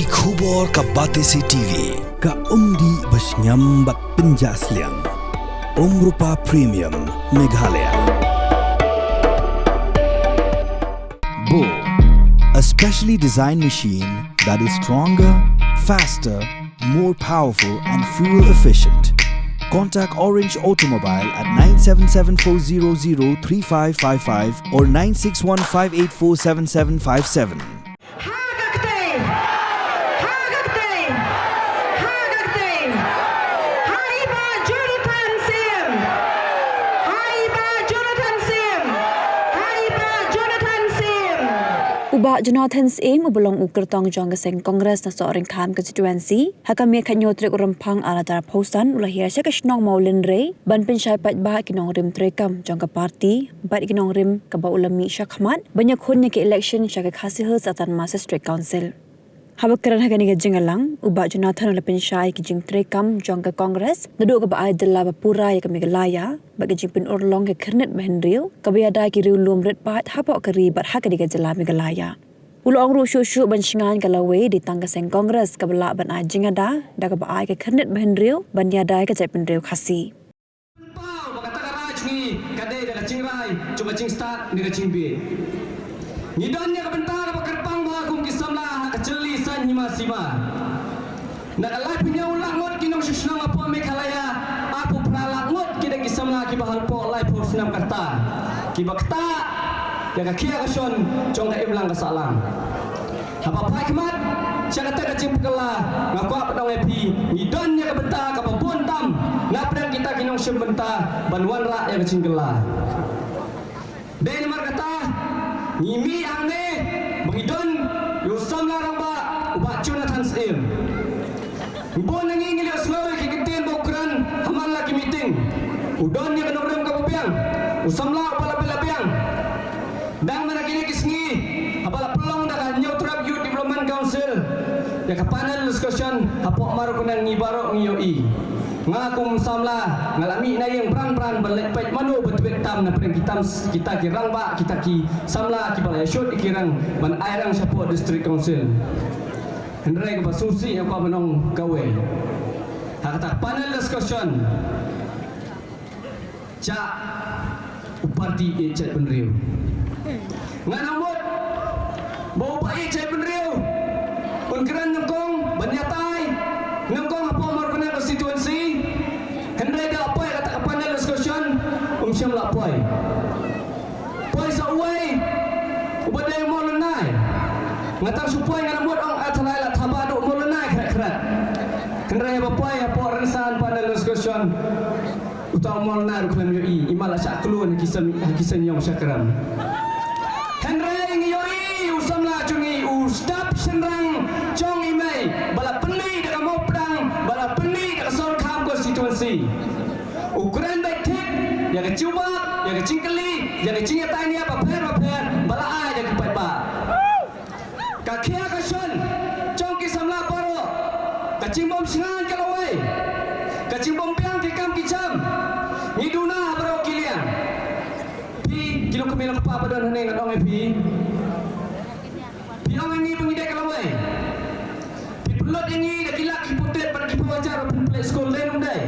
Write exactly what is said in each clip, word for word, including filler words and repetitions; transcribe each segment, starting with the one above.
Ki khubor ka Batesi T V, ka umdih ba shngiam bad pynjah sliang. Umrupa Premium, Meghalaya. Bo, a specially designed machine that is stronger, faster, more powerful and fuel efficient. Contact Orange Automobile at nine seven seven four zero zero three five five five or nine six one five eight four seven seven five seven. Ha ka ktei! Ha ka ktei! Ha ka ktei! Ha i Bah Jonathan Syiem! Ha i Bah Jonathan Syiem! Ha i Bah Jonathan Syiem! U Bah Jonathan Syiem, uba long u kyrtong jong ka seng Congress na Sohryngkham constituency, ha ka miet khathynñiew tarik u Rymphang arhajar arphew san, u la hiar sha ka shnong Mawlynrei ban pynshai paidbah ki nongrim treikam jong ka party bad ki nongrim kaba u la mih shakhmat ban ïakhun ïa ka election sha ka Khasi Hills Autonomous District Council. Haba kren ha kane ka jingïalang, u Bah Jonathan u la pynshai ïa ki jingtreikam jong ka Congress naduh kaba ai jylla ba pura ïa ka Meghalaya bad ka jingpynurlong ka khyrnit ba hynriew kaba ïada ïa ki riewlum rit paid hapoh ka ri bad ha kane ka jylla Meghalaya. U la ong ruh shuh shuh ban shngaiñ ka lawei dei tang ka seng Congress kaba lah ban ai jingïada da kaba ai ka khyrnit ba hynriew ban ïada ïa ka jaitbynriew Khasi. Pynpaw ba kata ka rai jong ngi ka dei da ka jingrai jong ka jingstad ne ka jingbieit. Ngi don ïa ka bynta kaba kyrpang bha kum ki samla ha ka jylli saiñ hima sima. Na ka laiphew hynñiew lak ngut ki nongshong shnong hapoh Meghalaya, arphew phra lak ngut ki dei ki samla kiba hapoh laiphew snem ka rta, kiba ktah ïa ka khiah ka shon jong ka imlang ka sahlang. Haba phai khmat sha kata ka jingpynkhlaiñ, nga kwah ban ong ïa phi, ngi don ïa ka bynta kaba bun tam na pdeng kita ki nongshim bynta ban wanrah ïa ka jingkylla. Dei namar kata ngi mih hangne ba ngi don ïa u samla rangbah u Bah Jonathan Syiem. Bun na ngi ngi la sngew ïa ki ktien ba u kren ha man la ki meeting. U don ïa ka nongrim kaba biang, u samla uba la bit la biang. Dang man la kine ki sngi haba la pynlong da ka Hynñiewtrep Youth Development Council ïa ka panel discussion hapoh Mawryngkneng, ngi baroh ngi ïohi. Nga kum samla nga la mih na ïing bran bran ban leit peit mano ba tbit tam na pdeng ki tam, kita ki rangbah, kita ki samla kiba la ïashut ïa ki rang ban ai rang shapoh District Council. Hynrei kaba sngewsih nga kwah ban ong kawei ha kata ka panel discussion. Jah u party ïeit jaitbynriew. Nga nang mut ba u ba ïeit jaitbynriew un kren nyngkong ban ïatai nyngkong hapoh Mawryngkneng constituency. Hynrei da poi kata ka panel discussion, um shym la poi. Poi sa uwei uba dei u Mawlynnai. Nga tang shu poi nga la mut ong, a tharai la thaba da u Mawlynnai khreh khreh. Hynrei haba poi hapoh rynsan panel discussion, uta u Mawlynnai ruh khlem ïohi, i ma la shah klun ha ki seng, ha ki seng ïong shakram. Hynrei ngi ïohi u samla jong ngi, u sdap shynrang jong i mei ba la pynmih da ka Mawpdang, ba la pynmih da ka Sohryngkham constituency. U kren beit thik ïa ka jubab, ïa ka jingkylli, ïa ka jingïatai nia bapher bapher ba la ai da ki paidbah. Ka khia ka shon jong ki samla baroh, ka jingbym shngaiñ ka lawei, ka jingbym biang ki kam ki jam, ngi duna ha baroh ki liang. Phi ki nongkmie nongkpa ba don hangne, ngan ong ïa phi, phi ong ïa ngi ba ngi dei ka lawei. Phi pynlut ïa ngi da ki lak ki putip bad ki phew hajar ban pynplie skul, dei ne ym dei?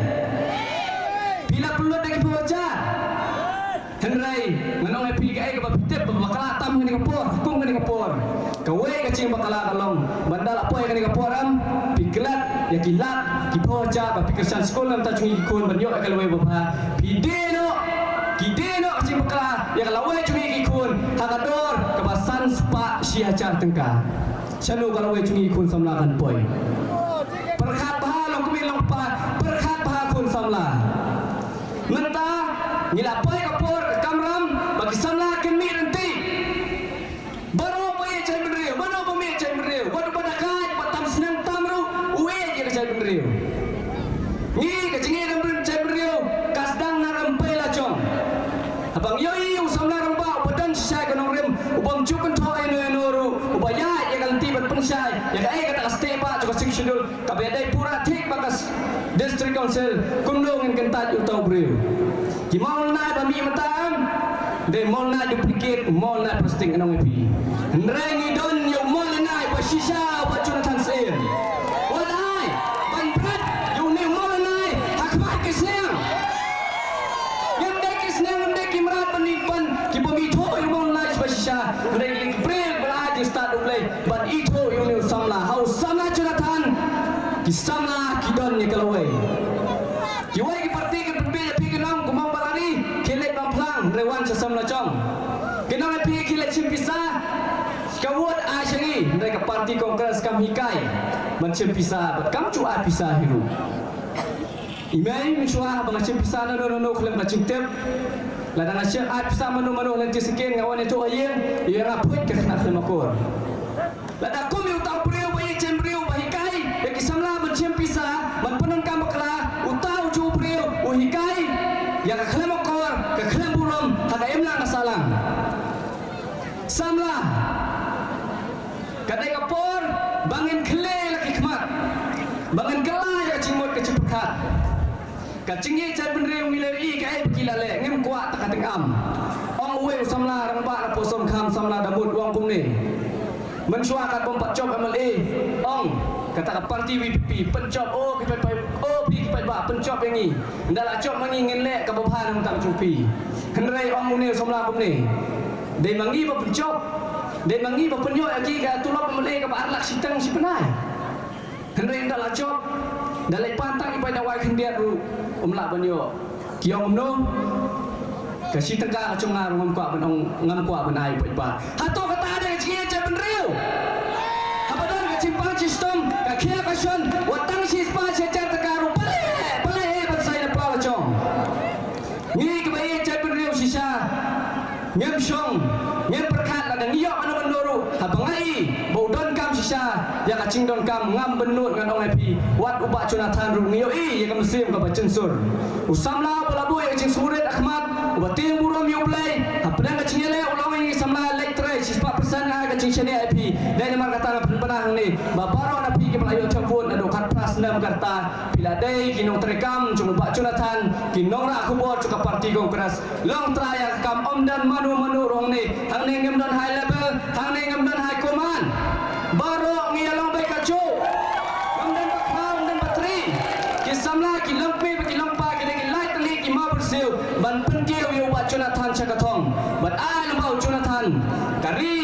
Phi la pynlut da ki phew hajar. Hynrei ngan ong ïa phi kaei kaba phi tip ba bakla tam kane ka por, kum kane ka por. Kawei ka jingbakla ka long ba ynda la poi kane ka por, em, phi klet ïa ki lak ki phew hajar ba phi kyrshan skul na ka bynta jong ngi ki khun ban ïoh ïa ka lawei babha. Phi die noh, ki die noh ka jingbakla ïa ka lawei jong ngi ki khun ha ka dor kaba san spah shi hajar tyngka. Shano ka lawei jong ngi khun samla kan poi? Pyrkhat bha long kmie long kpa, pyrkhat bha khun samla. Mynta ngi la poi ka por ka kamram ba ki samla kin mih ryntih. Baroh ba ïeit jaitbynriew, mano ba mih jaitbynriew, wat uba da kait, ba tam snem tam ruh u ïeit ïa ka jaitbynriew. Ngi ka jingïeit rymbit jaitbynriew ka sdang na rympei la jong. Haba ngi ïohi u samla rangbah uba don shisha ka nongrim, uba ym ju kynthoh ïano ïano ruh, uba ïaid ïa ka lynti ban pynshai ïa kaei kata ka state ba jong ka Sixth Schedule kaba ïadei pura thik bad ka District Council, kumno ngin kyntait ïa uta u briew? Ki Mawlynnai ba mih mynta, em, dei Mawlynnai duplicate, Mawlynnai plastic, ngan ong ïa phi. Hynrei ngi don ïa u Mawlynnai ba shisha, ba Jonathan Syiem. Samla, ha u samla Jonathan, ki samla ki don ïa ka lawei. Kiwei ki parti ki pynbeit ïa phi ki nong kumba balari, ki leit bam phlang, hynrei wan sha samla jong. Ki nong ïa phi ki leit shim pisa, ka vote ai sha ngi, hynrei ka parti Congress kam hikai ban shim pisa, bad kam ju ai pisa hi ruh. I mei, mynshuwa ba nga shim pisa na no no no khlem ka jingtip. Lada nga shim ai pisa mano mano lynti sien nga wan ïa to ïa, ïa nga phuit ka khynnah khlem akor. Lada kum ïa uta u briew ba ïeit jan briew ba hikai ïa ki samla ban shim pisa ban pyndonkam bakla, uta u ju briew u hikai ïa ka khlem akor, ka khlem burom ha ka imlang ka sahlang. Samla, ka dei ka por ba ngin khleh la ki khmat, ba ngin kylla ïa ka jingmut ka jingpyrkhat. Ka jingïeit jaitbynriew ngi la ïohi kaei ba ki la leh, ngim kwah ta ka tyngam. Ong uwei u samla rangbah na Posong Kham, samla Damut, u ong kumne. Mynshuwa katba ym pat jop M L A, ong kata ka parti V P P, pynjop, o ki paidbah, o phi ki paidbah, pynjop ïa ngi. Ynda la jop ma ngi ngin leh kaba bha na bynta jong phi. Hynrei ong une u samla kumne. Dei ma ngi ba pynjop. Dei ma ngi ba pynïoh ïa ki ka tulop M L A kaba ar lak shiteng shi bnai. Hynrei ynda la jop, da leit pan tang i paid dawai khyndiat ruh, um lah ban ïoh. Ki ong kumno? Ka shi tyngka ka jong nga ruh ngam kwah ban ong, ngam kwah ban ai paidbah. Hato kata dei ka jingïeit jaitbynriew? Haba don ka jingpang jingshitom, ka khia ka shon, wat tang shispah shihajar tyngka ruh, balei, balei ban sai na pla la jong. Ngi kiba ïeit jaitbynriew shisha, ngim shong, ngim pyrkhat lada ngi ïoh kano kano ruh, haba nga i ba u donkam shisha ïa ka jingdonkam, ngam bynnud ngan ong ïa phi, wat u Bah Jonathan ruh ngi ïohi ïa ka mynsiem kaba jynsur. U samla uba la buh ïa ka jingsngewrit ha khmat, uba tieng burom ïa U Blei, hapdeng ka jingïaleh u la ong ïa ngi samla leit trei, shispah percent nga ai ka jingshaniah ïa phi. Dei namar kata nga pynbna hangne ba baroh na phi kiba la ïoh jop vote naduh khatphra snem ka rta, phi la dei ki nongtrei kam jong u Bah Jonathan, ki nongrah khubor jong ka parti Congress. Long trai ïa ka kam, ym don mano mano ruh hangne. Hangne ngim don high level, hangne ngim don high command. Baroh ngi ïa long beit kajuh. Ngim don ba khraw, ngim don ba tri. Ki samla ki long kmie bad ki long kpa ki dei ki lai tylli ki mawbyrsiew ban pynkiew ïa u Bah Jonathan sha ka thong. Bad ai lyngba u Jonathan ka ri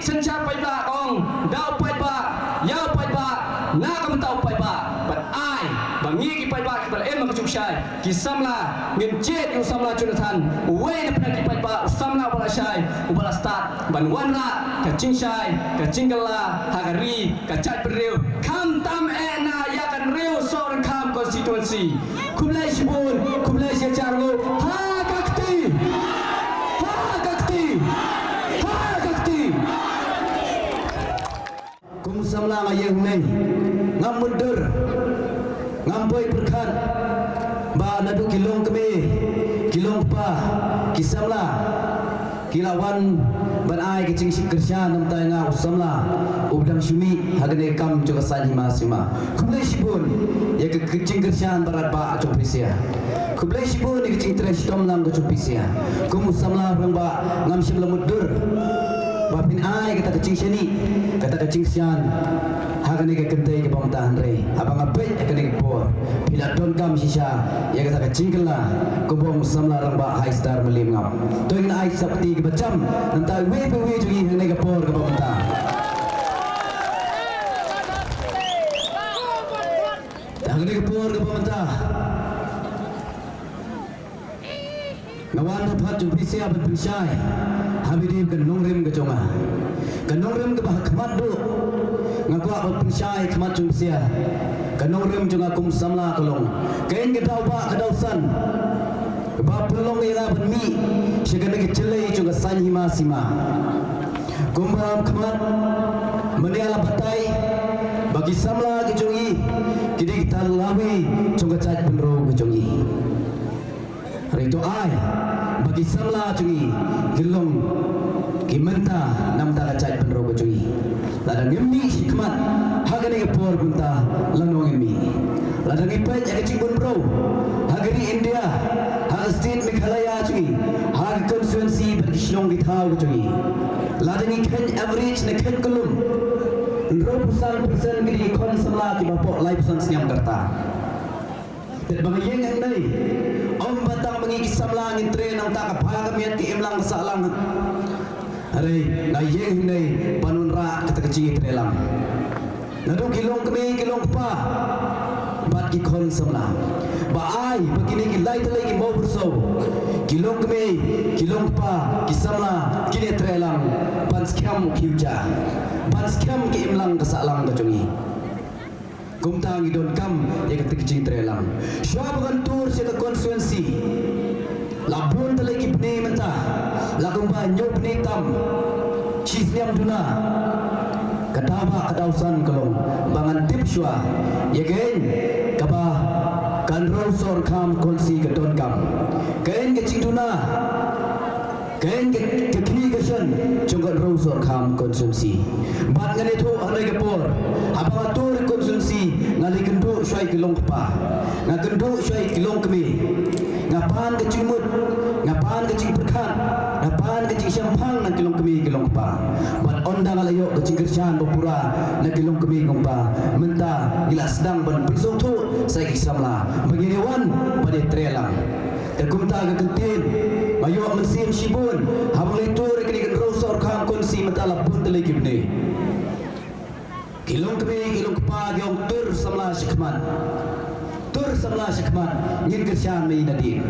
synshar paidbah, ong da u paidbah, ïa u paidbah, na ka bynta u paidbah. Bad ai ba ngi ki paidbah kiba la im ha ka jong shai, ki samla, ngin jied ïa u samla Jonathan, uwei na pdeng ki paidbah, u samla uba la shai, uba la stad ban wanrah ka jingshai, ka jingkylla ha ka ri, ka jaitbynriew, khamtam eh na ïa ka Hynriew Sohryngkham constituency. Khublei shibun, khublei shihajar nguh. Ha ka kti! Ha ka kti! Ha ka kti! Kum samla nga ïeng hangne, ngam mutdur, ngam poi pyrkhat ba naduh ki longkmie, ki longkpa, ki samla ki la wan ban ai ka jingkyrshan na bynta ïa nga u samla uba dang shu mih ha kane ka kam jong ka saiñ hima sima. Khublei shibun ïa ka jingkyrshan ba radbah jong phi sha. Khublei shibun ïa ka jingtrei shitom lang ka jong phi sha. Kum u samla rangbah ngam shym la mutdur ba phin ai kata ka jingshaniah, kata ka jingshan ha kane ka kynthei kaba mynta, hynrei haba nga peit ha kane ka por phi la donkam shisha ïa kata ka jingkylla kumba u samla rangbah Highstar Mylliem Ngap. To ngin ai sap kti kaba jam na bynta iwei pa iwei jong ngi ha kane ka por kaba mynta. Ha kane ka por kaba mynta nga wan ha khmat jong phi sha ban pynshai ha bynta ka nongrim ka jong nga. Ka nongrim kaba ha khmat duh nga kwah ban pynshai ha khmat jong phi sha. Ka nongrim jong nga kum samla ka long, ka ïeng ka daw ba ka daw san ba pynlong ïa nga ban mih sha kane ka jyllei jong ka saiñ hima sima. Kumba ha khmat mynne la batai ba ki samla ki jong ngi ki dei ki tyrlong lawi jong ka jaitbynriew ka jong ngi. Hynrei to ai ba ki samla jong ngi ki long ki mynta na bynta ka jaitbynriew ka jong ngi. Lada ngim mih sha khmat ha kane ka por mynta, lano ngin mih? Lada ngi peit ha ka jingbun briew ha ka ri India, ha ka state Meghalaya jong ngi, ha ka constituency bad ki shnong ki thaw ka jong ngi, lada ngi kheiñ average ne kheiñ kyllum, hynriewphew san percent ki dei ki khon samla kiba hapoh laiphew san snem ka rta. Te ba nga ïeng hangne, ym ba tang ba ngi ki samla ngin trei na bynta ka bha ka miat ka imlang ka sahlang. Hynrei nga ïeng hangne ban wanrah kata ka jingïatreilang. Naduh ki longkmie ki longkpa bad ki khun samla. Ba ai ba kine ki lai tylli ki mawpyrsaw, ki longkmie ki longkpa ki samla kin ïatreilang ban skhem ki uja, ban skhem ki imlang ka sahlang ka jong ngi. Kumta ngi donkam ïa kata ka jingtreilang. Shuwa ba ngan tur sha ka constituency, la bun tylli ki bnai mynta, la kumba hynñiew bnai tam, shi snem duna. Ka daw ba ka daw san ka long ba ngan tip shuwa ïa kaei kaba ka Hynriewsohryngkham constituency ka donkam. Kaei ka jingduna, kaei ka, ka kñi ka shan jong ka Hynriewsohryngkham constituency. Bad ngan ïathuh ha kane ka por, haba nga tur constituency, nga la kynduh shuwa ïa ki longkpa, nga kynduh shuwa ïa ki longkmie. Nga pan ka jingmut, nga pan ka jingpyrkhat, nga pan ka jingshemphang na ki longkmie ki longkpa. Bad ynda nga la ïoh ka jingkyrshan ba pura na ki longkmie ki longkpa, mynta ngi la sdang ban pynsngewthuh sha ki samla ba ngin ïa wan ban ïatreilang. Te kumta ka kyntien, nga ïoh mynsiem shibun haba nga la tur ïa kane ka Hynriewsohryngkham constituency mynta la bun tylli ki bnai. Ki longkmie ki longkpa ki ong tur samla shakhmat. Tur samla shakhmat, ngin kyrshan ïa me nadien.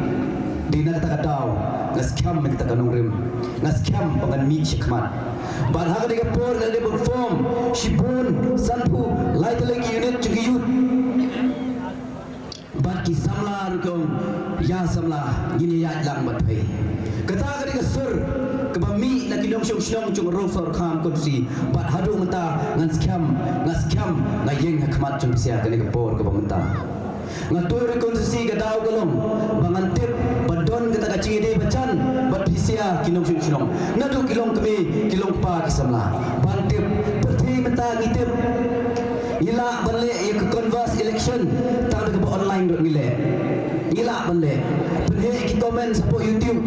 Dei na kata ka daw nga skhem ïa kata ka nongrim, nga skhem ba ngan mih shakhmat. Bad ha kane ka por nga la dep form shibun, sanphew lai tylli ki unit jong ki youth. Bad ki samla ruh ki ong, ïa samla, ngin ïaid lang bad phi. Kata ka dei ka sur kaba mih na ki nongshong shnong jong ka Hynriewsohryngkham constituency. Bad haduh mynta ngan skhem, nga skhem, nga ïeng ha khmat jong phi sha kane ka por kaba mynta. Nga tur constituency ka daw ka long ba ngan tip ba don kata ka jingïadei ba jan bad phi sha ki nongshong shnong. Naduh ki longkmie, ki longkpa, ki samla. Ban tip, pyrthei mynta ngi tip. Ngi lah ban leh ïa ka canvass election tang da kaba online ruh ngi leh. Ngi lah ban leh. Pynheh ki comments hapoh YouTube.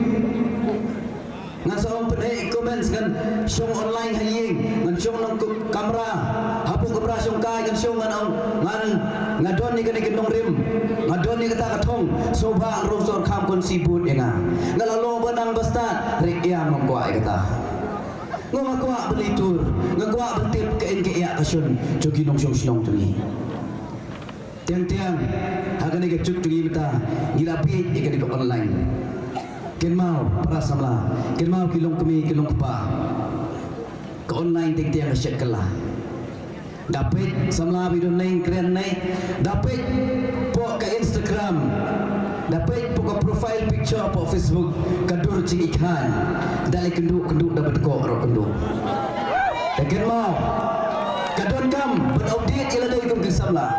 Ngan sa ong pynheh ki comments, ngan shong online ha ïing, ngan shong nong kamra. Hapoh kamra shongkai ngan shong, ngan ong, ngan, nga don ïa kane ka nongrim, nga don ïa kata ka thong. Sngewbha Hynriewsohryngkham constituency vote ïa nga. Nga la long ba nang ba stad, hynrei ïa nga kwah ïa kata. Nga, nga kwah ban leit tur, nga kwah ban tip kaei kaei ka shon jong ki nongshong shnong jong ngi. Tiang tiang, ha kane ka juk jong ngi mynta, ngi la bieit ïa kane ka online. Kynmaw para samla, kynmaw ki longkmie ki longkpa. Ka online tiang tiang ka shet kylla. Da peit samla ba i don neng kren nei. Da peit hapoh ka Instagram. Da peit hapoh ka profile picture hapoh Facebook. Ka dur jingïakhaiñ. Da leh kynduh kynduh da bad ko ro kynduh. Te kynmaw, ka donkam ban update ïa lade kum ki samla.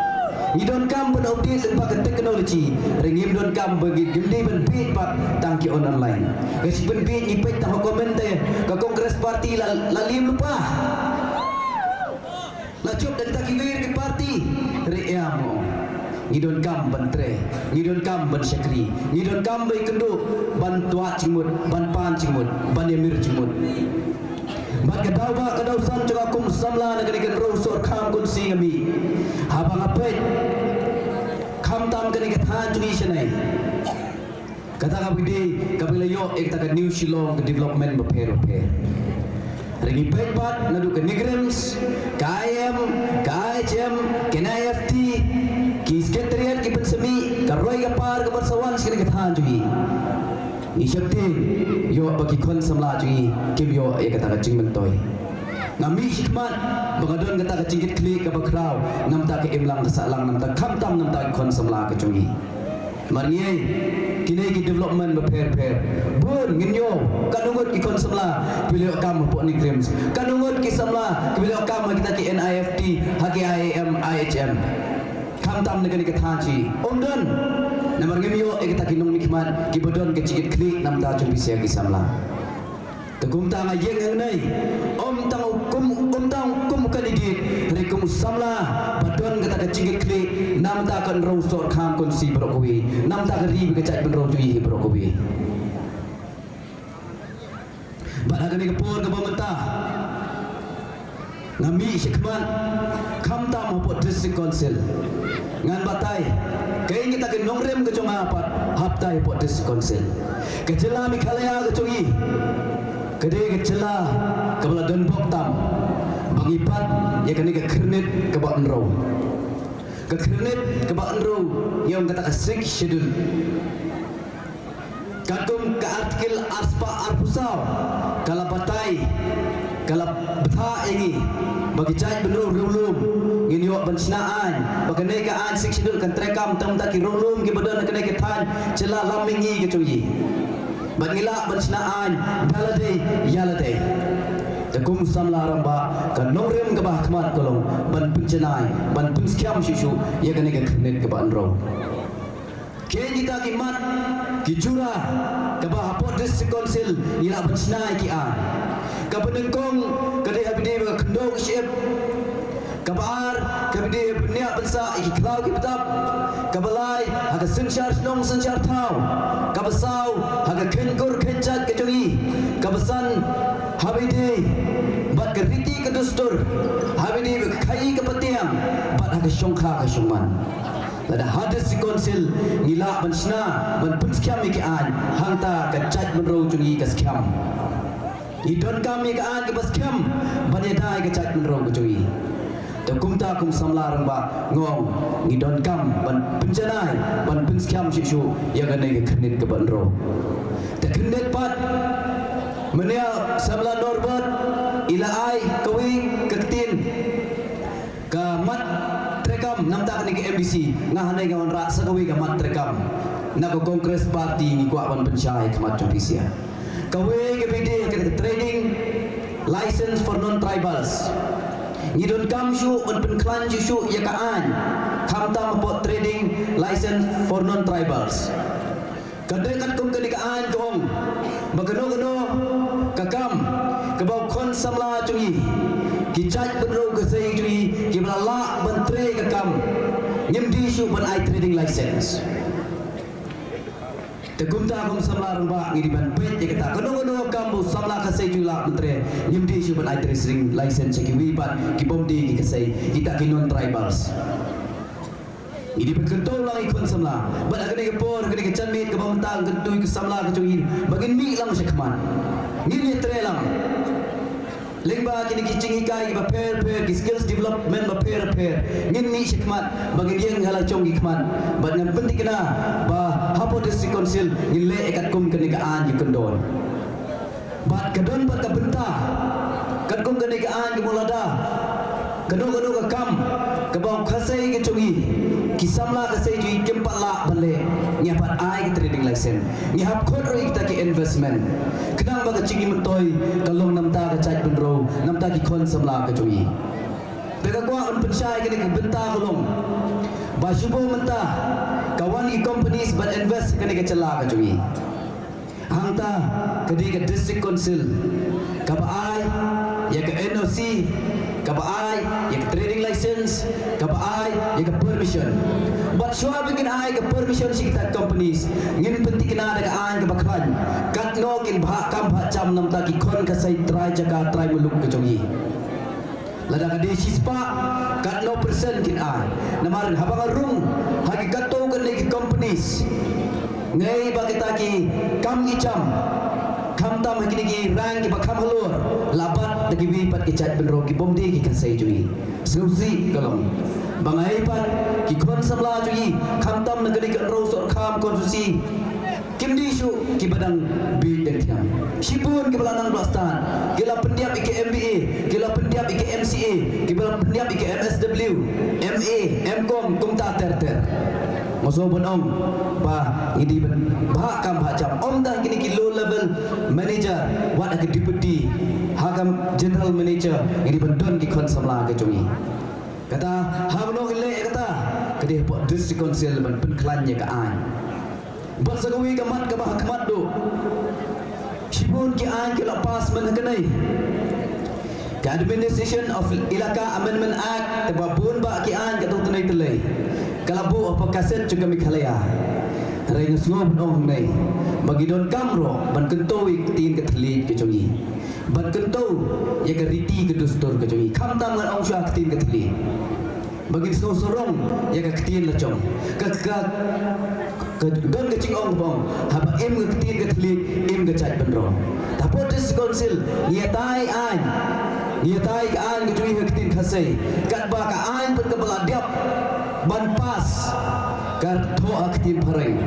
Ngi donkam ban update lyngba ka technology. Hynrei ngim donkam ba ngim dei ban bieit pat tang ki on online. Ka shi pynbieit ngi peit tang ha comment te ka Congress Party la, la lim lypa. La jop da kita kiwei ki party. Hynrei ïa mo, ngi donkam ban trei, ngi donkam ban shakri, ngi donkam ban ïakynduh, ban twad jingmut, ban pan jingmut, ban ïamir jingmut. Bad ka daw ba ka daw san jong nga kum samla na kane ka Hynriewsohryngkham constituency nga mih. Haba nga peit, khamtam kane ka thaiñ jong ngi shane. Kata kaba dei, kaba la ïoh ïa kata ka New Shillong, ka development bapher bapher. Hynrei ngi peit pat naduh ka NEIGRIHMS, ka I M, ka I H M, ka N I F T, ki secretariat ki ban sa mih, ka roi ka par ka ban sa wan sha kane ka thaiñ jong ngi. Ngi sheptieng ïoh ba ki khun samla jong ngi kim ïoh ïa kata ka jingmyntoi. Nga mih shakhmat ba nga don kata ka jingkitkhlieh kaba khraw na bynta ka imlang ka sahlang, na bynta khamtam na bynta ki khun samla ka jong ngi. Namar ngi ïohi kine ki development bapher bapher. Bun ngin ïoh, katno ngut ki khun samla kiba la ïoh kam hapoh NEIGRIHMS, katno ngut ki samla kiba la ïoh kam ha kita ki N I F T, ha ki I I M, I H M. Khamtam na kane ka thaiñ jong ngi. Ym don. Namar ngim ïoh ïa kita ki nongmihkhmat kiba don ka jingkitkhlieh na bynta jong phi sha ki samla. Te kumta nga ïeng hangne, ym tang kum, ym tang kum u candidate, hynrei kum u samla ba don kata ka jingkitkhlieh na bynta ka Hynriewsohryngkham constituency baroh kawei, na bynta ka ri bad ka jaitbynriew jong ngi baroh kawei. Bad ha kane ka por kaba mynta nga mih shakhmat, khamtam hapoh District Council. Ngan batai, kaei kita ki nongrim ka jong nga pat hap tai hapoh District Council. Ka jylla Meghalaya ka jong ngi ka dei ka jylla kaba la donbok tam. Ipat ïa kane ka khyrnit kaba hynriew. Ka khyrnit kaba hynriew ïa kata ka Sixth Schedule. Katkum ka Article arspah arphew saw ka la batai, ka la bthah ïa ngi ba ki jaitbynriew riewlum ngin ïoh ban shna aiñ, ba kane ka aiñ Sixth Schedule kan treikam tang da ki riewlum kiba don ha kane ka thaiñ jylla lam mihngi ka jong ngi. Bad ngi lah ban shna aiñ da lade ïa lade. Te kum u samla rangbah, ka nongrim kaba ha khmat ka long ban pynjanai, ban pynskhem shuh shuh ïa kane ka khyrnit kaba hynriew. Keiñ kita ki mat ki jura kaba hapoh District Council ngi lah ban shna ïa ki aiñ. Kaba nyngkong ka dei ha ba ïadei bad ka khyndew ka shyiap. Kaba ar ka ba ïadei bad ban ïa ban sah ïa ki khlaw ki btap. Kaba lai ha ka synshar shnong synshar thaw. Kaba saw ha ka kheiñ kur kheiñ jait ka jong ngi. Kaba san ha ba ïadei bad ka riti ka dustur, ha ba ïadei bad ka khaii ka patiang bad ha ka shongkha ka shongman. Lada ha District Council ngi lah ban shna ban pynskhem ïa ki aiñ, hangta ka jaitbynriew jong ngi ka skhem. Ngi donkam ïa ka aiñ kaba skhem ban ïada ïa ka jaitbynriew ka jong ngi. Te kumta kum samla rangbah nga ong ngi donkam ban pynjanai ban pynskhem shuh shuh ïa kane ka khyrnit kaba hynriew. Te khyrnit pat mynne samla Norbert i la ai kawei ka ktien. Ka mat treikam namar kane ka M D C, nga hangne nga wanrah sa kawei ka mat treikam. Na ka Congress Party ngi kwah ban pynshai khmat jong phi sha. Kawei ka ba ïadei ka trading license for non-tribals. Ngi donkam shuh ban pynkhlaiñ shuh shuh ïa ka aiñ. Khamtam hapoh trading license for non-tribals. Ka dei katkum kane ka aiñ ka ong ba kano kano ka kam kaba u khun samla jong ngi, ki jaitbynriew ka sei jong ngi kiba la lah ban trei ka kam, ngim dei shuh ban ai trading license. Te kumta kum samla rangbah ngi dei ban peit ïa kata, kano kano ka kam ba u samla ka sei jong ngi lah ban trei, ngim dei shuh ban ai trading license sha kiwei pat ki bym dei ki ka sei, kita ki non-tribals. Ngi dei ban kyntu lang ïa ki khun samla. Bad ha kane ka por, ha kane ka janmiet kaba mynta, ngi kyntu ïa ki samla ka jong ngi ba ngin mih lang sha khmat. Ngin ïatrei lang lyngba kine ki jinghikai kiba pher pher, ki skills development ba pher pher. Ngin mih sha khmat ba ngin ïeng ha la jong ki khmat. Bad ngan pynthikna ba hapoh District Council ngin leh ïa katkum kane ka aiñ ka kyndon. Bad ka don bad ka bynta katkum kane ka aiñ, ka mut lada kano kano ka kam kaba u khasei ka jong ngi, ki samla ka sei jong ngi kim pat lah ban leh, ngi hap pat ai ka trading license, ngi hap khot ruh ïa kita ki investment. Khnang ba ka jingmyntoi ka long namar ka jaitbynriew, namar ki khun samla ka jong ngi. Te ka kwah ban pynshai kane ka bynta ka long ba shuh mynta ka wan ki companies ban invest kane ka jylla ka jong ngi. Hangta ka dei ka District Council kaba ai ïa ka N O C, kaba ai ïa ka trading license, kaba ai ïa ka permission. Bad shuwa ba ngin ai ka permission sha kita companies, ngin pynthikna da ka aiñ kaba khlaiñ katno kin bhah kam bhah jam namar ki khun ka sei trai jaka trai muluk ka jong ngi. Lada ka dei shispah, katno percent kin ai? Namar haba nga rung ha ki katto katne ki companies, nga ïohi ba kita ki kam ki jam, khamtam ha kine ki rank kiba kham halor, la bat da kiwei pat ki jaitbynriew ki bym dei ki khasei jong ngi. Sngewsih ka long ba nga ïohi pat ki khun samla jong ngi, khamtam na kane ka Hynriewsohkham constituency, kim dei shuh kiba dang bieit dang thiang. Shibun kiba la nang ba la stad, ki la pyndiap ïa ka M B A, ki la pyndiap ïa ka M C A, kiba la pyndiap ïa ka M S W, M A, M Com, kumta ter ter. Nga sngew ban ong ba ngi dei ban bhah kam bhah jam, ym tang kine ki low level manager, wat ha ka deputy, ha ka general manager, ngi dei ban don ki khun samla ka jong ngi. Kata, ha kano ngi leh kata, ka dei hapoh District Council ban pynkhlaiñ ïa ka aiñ. Bad sa kawei ka mat kaba ha khmat duh, shibun ki aiñ ki la pass mynta kane, ka Administration of Elaka Amendment Act, te ba bun bah ki aiñ katto katne tylli ka la buh hapoh ka seng jong ka Meghalaya. Hynrei nga sngew ban ong hangne ba ngi donkam ruh ban kyntu ïa ka ktien ka thylliej ka jong ngi, ban kyntu ïa ka riti ka dustur ka jong ngi, khamtam ngan ong shuwa ka ktien ka thylliej. Ba ngin sngew sarong ïa ka ktien la jong. Ka, ka, ka don ka jingong ba ong, haba im ka ktien ka thylliej, im ka jaitbynriew. Te hapoh District Council ngi ïatai aiñ Ngi ïatai ka aiñ ka jong ngi ha ka ktien Khasi. Katba ka aiñ pat kaba la dep ban pass ka thoh ha ka ktien Phareng.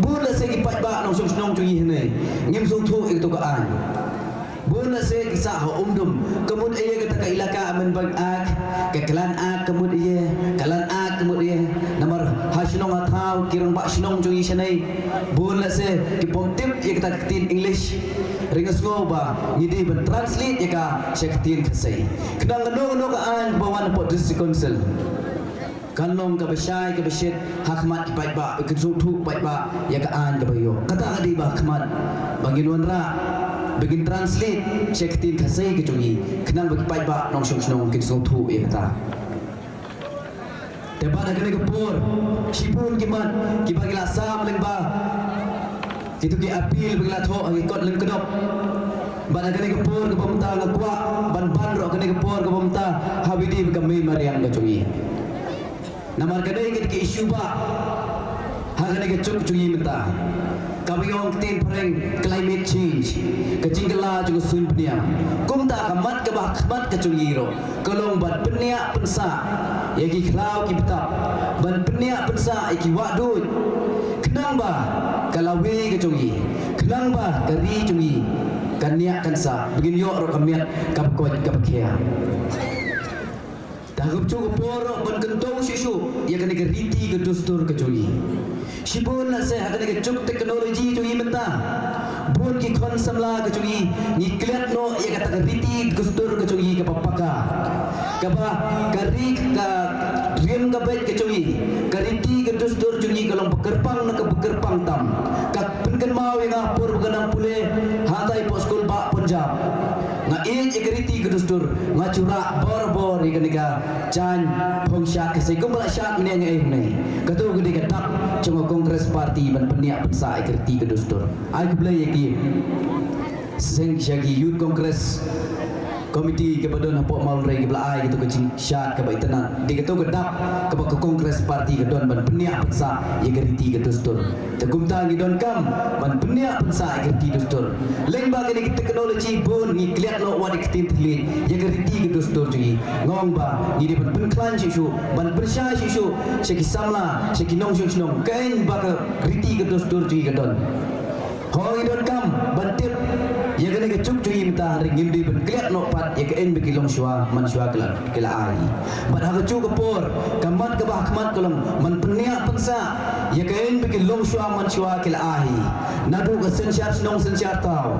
Bun lehse ki paidbah nongshong shnong jong ngi hangne ngim sngewthuh ïa kato ka aiñ. Bun lehse ki sah ha Umdum, ka mut ïa kata ka ilaka Amenbain Act, ka Clan Act ka mut ïa, ka Land Act ka mut ïa. Namar ha shnong ha thaw ki rangbah shnong jong ngi shane bun lehse kim pom tip ïa kata ka ktien English. Hynrei nga sngew ba ngi dei ban translate ïa ka sha ka ktien Khasi. Khnang kano kano ka aiñ ba wan hapoh District Council kan long kaba shai kaba shit ha khmat ki paidbah, kin sngewthuh paidbah ïa ka aiñ kaba ïoh. Kata ka dei ba ha khmat ba ngin wanrah, ba ngin translate sha ka ktien Khasi ka jong ngi, khnang ba ki paidbah nongshong shnong kin sngewthuh ïa kata. Te bad ha kane ka por, shibun ki mat kiba ngi la sam lyngba kito ki appeal ba ngi la thoh ha ki kot lyngkdop. Bad ha kane ka por kaba mynta nga kwah ban ban ruh ha kane ka por kaba mynta ha kaba ïadei bad ka mei mariang ka jong ngi. Namar kane ka dei ka issue ba ha kane ka juk jong ngi mynta, kaba ngi ong ha ka ktien Phareng climate change, ka jingkylla jong ka suiñ bniah. Kumta ka mat kaba ha khmat ka jong ngi ruh ka long ban pynïap pynsah ïa ki khlaw ki btap, ban pynïap pynsah ïa ki wah duid, khnang ba ka lawei ka jong ngi, khnang ba ka ri jong ngi kan ñiah kan sah, ba ngin ïoh ruh ka miat kaba koit kaba khia. Te ha kaba jong ka por ruh ban kyntu shuh shuh ïa kane ka riti ka dustur ka jong ngi. Shibun lehse ha kane ka juk technology jong ngi mynta, bun ki khun samla ka jong ngi, ngi klet noh ïa kata ka riti ka dustur ka jong ngi kaba paka, kaba ka ri ka riam ka beit ka jong ngi, ka riti ka dustur jong ngi ka long ba kyrpang na kaba kyrpang tam. Ka pynkynmaw ïa nga por ba nga nang pule hangtai hapoh skul bah Punjab, nga ïeit ïa ka riti ka dustur, nga ju rah bor bor ïa kane ka jaiñ phong shad Khasi kumba la shad mynne nga ïeit mynne. Kato ka dei ka dak jong ka Congress Party ban pynïap pynsah ïa ka riti ka dustur. Ai khublei ïa ki seng sha ki Youth Congress Committee kaba don hapoh Mawlynrei kiba la ai kato ka jingshad kaba itynnad. Dei kato ka dak kaba ka Congress Party ka don ban pynïap pynsah ïa ka riti ka dustur. Te kumta ngi donkam ban pynïap pynsah ïa ka riti dustur. Lyngba kane ka technology bun ngi klet noh wat ïa ka ktien thylliej ïa ka riti ka dustur jong ngi. Nga ong ba ngi dei ban pynkhlaiñ shuh shuh, ban pynshai shuh shuh sha ki samla, sha ki nongshong shnong, kaei ba ka riti ka dustur jong ngi ka don. Hooid, ngi donkam ban tip ïa kane ka juk jong ngi mynta, hynrei ngim dei ban klet noh pat ïa kaei ba ki longshuwa manshuwa ki la, ki la ai. Bad ha kajuh ka por, ka mat kaba ha khmat ka long ban pynïap pynsah ïa kaei ba ki longshuwa manshuwa ki la ai. Naduh ka synshar shnong synshar thaw,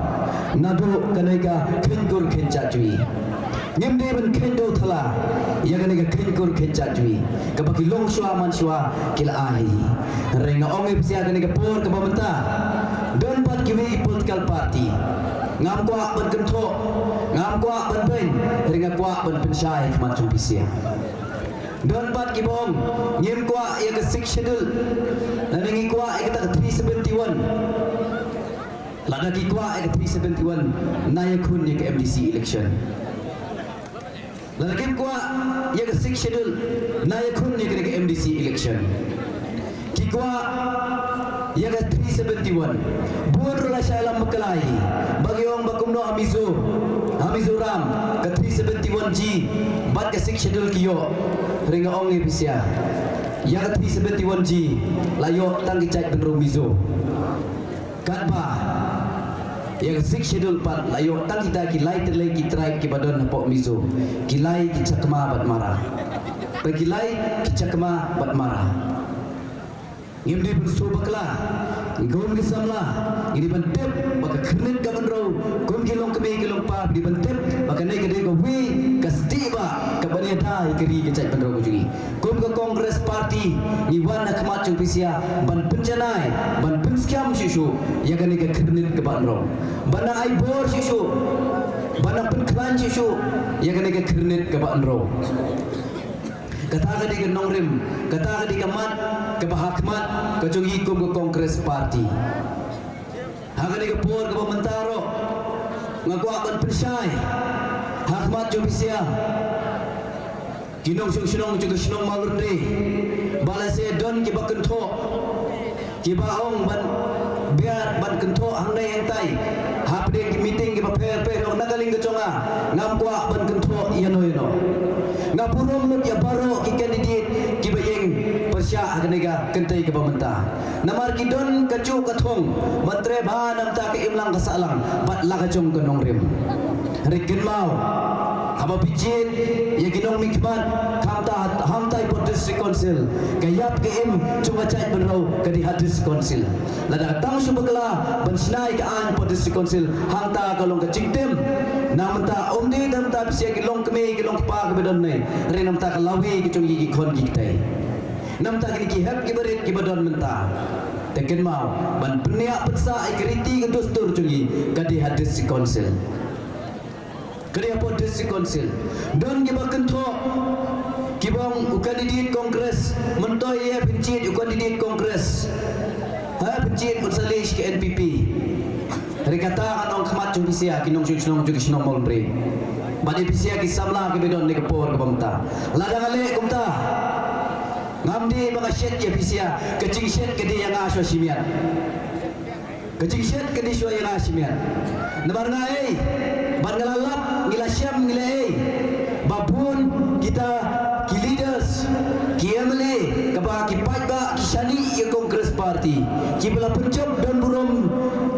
naduh kane ka kheiñ kur kheiñ jait jong ngi. Ngim dei ban kheiñ dewthala ïa kane ka kheiñ kur kheiñ jait jong ngi kaba ki longshuwa manshuwa ki la ai. Hynrei nga ong ïa phi sha kane ka por kaba mynta, don pat kiwei ki political party. Ngam kwah ban kynthoh, ngam kwah ban beiñ, hynrei nga kwah ban pynshai ha khmat jong phi sha. Don pat kiba ong ngim kwah ïa ka Sixth Schedule, lane ngi kwah ïa kata ka three seventy-one. Lada ki kwah ïa ka three seventy-one, na ïakhun ïa ka M D C election. Lada kim kwah ïa ka Sixth Schedule, na ïakhun ïa ka M D C election. Ki kwah ïa ka three seventy-one. Bun ruh la shah lam bakla ïa ki, ba ki ong ba kumno ha Mizo, ha Mizoram ka three seventy-one G bad ka Sixth Schedule ki ïoh. Hynrei nga ong ïa phi sha, ïa ka three seventy-one G la ïoh tang ki jait bynriew Mizo. Katba ïa ka Sixth Schedule pat la ïoh tang kita ki lai tylli ki tribe kiba don hapoh Mizo, ki Lai, ki Chakma bad Mara. Ba ki Lai, ki Chakma bad Mara. Ngim dei ban shu bakla, kum ki samla ngi dei ban tip ba ka khyrnit ka bynriew, kum ki longkmie ki longkpa ngi dei ban tip ba kane ka dei kawei ka stieh ba ka ban ïada ïa ka ri ka jaitbynriew ka jong ngi. Kum ka Congress Party ngi wan ha khmat jong phi sha ban pynjanai, ban pynskhem shuh shuh ïa kane ka khyrnit kaba hynriew, ban nang ai bor shuh shuh, ban nang pynkhlaiñ shuh shuh ïa kane ka khyrnit kaba hynriew. Kata ka dei ka nongrim, kata ka dei ka mat kaba ha khmat ka jong ngi kum ka Congress Party. Ha kane ka por kaba mynta ruh nga kwah ban pynshai ha khmat jong phi sha ki nongshong shnong jong ka shnong Mawlynrei, ba lehse don kiba kynthoh, kiba ong ban biang ban kynthoh hangne hangtai hapdeng ki meeting kiba pher. Pyrshah na ka liang ka jong nga, ngam kwah ban kynthoh ïano ïano. Nga burom lut ïa baroh ki candidate kiba ïeng pyrshah ha kane ka kynthei kaba mynta. Namar ki don ka juh ka thong ban trei bha na bynta ka imlang ka sahlang bad la ka jong ka nongrim. Hynrei kynmaw, haba phi jied ïa ki nongmihkhmat, khamtam hangtai ha District Council, ka ïap ka im jong ka jaitbynriew ka dei ha District Council. Lada tang shu bakla ban shna ïa ka aiñ ha District Council, hangta ka long ka jingtim. Na mynta ym dei na bynta phi sha ki longkmie ki longkpa kiba don ne, hynrei na bynta ka lawei ka jong ki khun ki kti. Na bynta kine ki hep ki barit kiba don mynta. Te kynmaw, ban pynïap pynsah ïa ka riti ka dustur jong ki, ka dei ha District Council. Ka dei ha District Council. Don kiba kynthoh kiba ong u candidate Congress, mynta ïa pynjied u candidate Congress. Ha, pynjied u salish ka N P P. Hynrei kata ngan ong khmat jong phi sha ki nongshong shnong jong ki shnong Mawlynrei. Bad ïa phi sha ki samla kiba don ne ka por kaba mynta. Lada nga leh kumta, ngam dei ba nga shet ïa phi sha, ka jingshet ka dei ïa nga shuwa shi miet. Ka jingshet ka dei shuwa ïa nga shi miet. Namar nga ei, bad nga la lap, ngi la shem, ngi la ei, ba bun kita ki leaders, ki M L A, kaba ki paidbah ki shaniah ïa ka Congress Party, kiba la pynjop don burom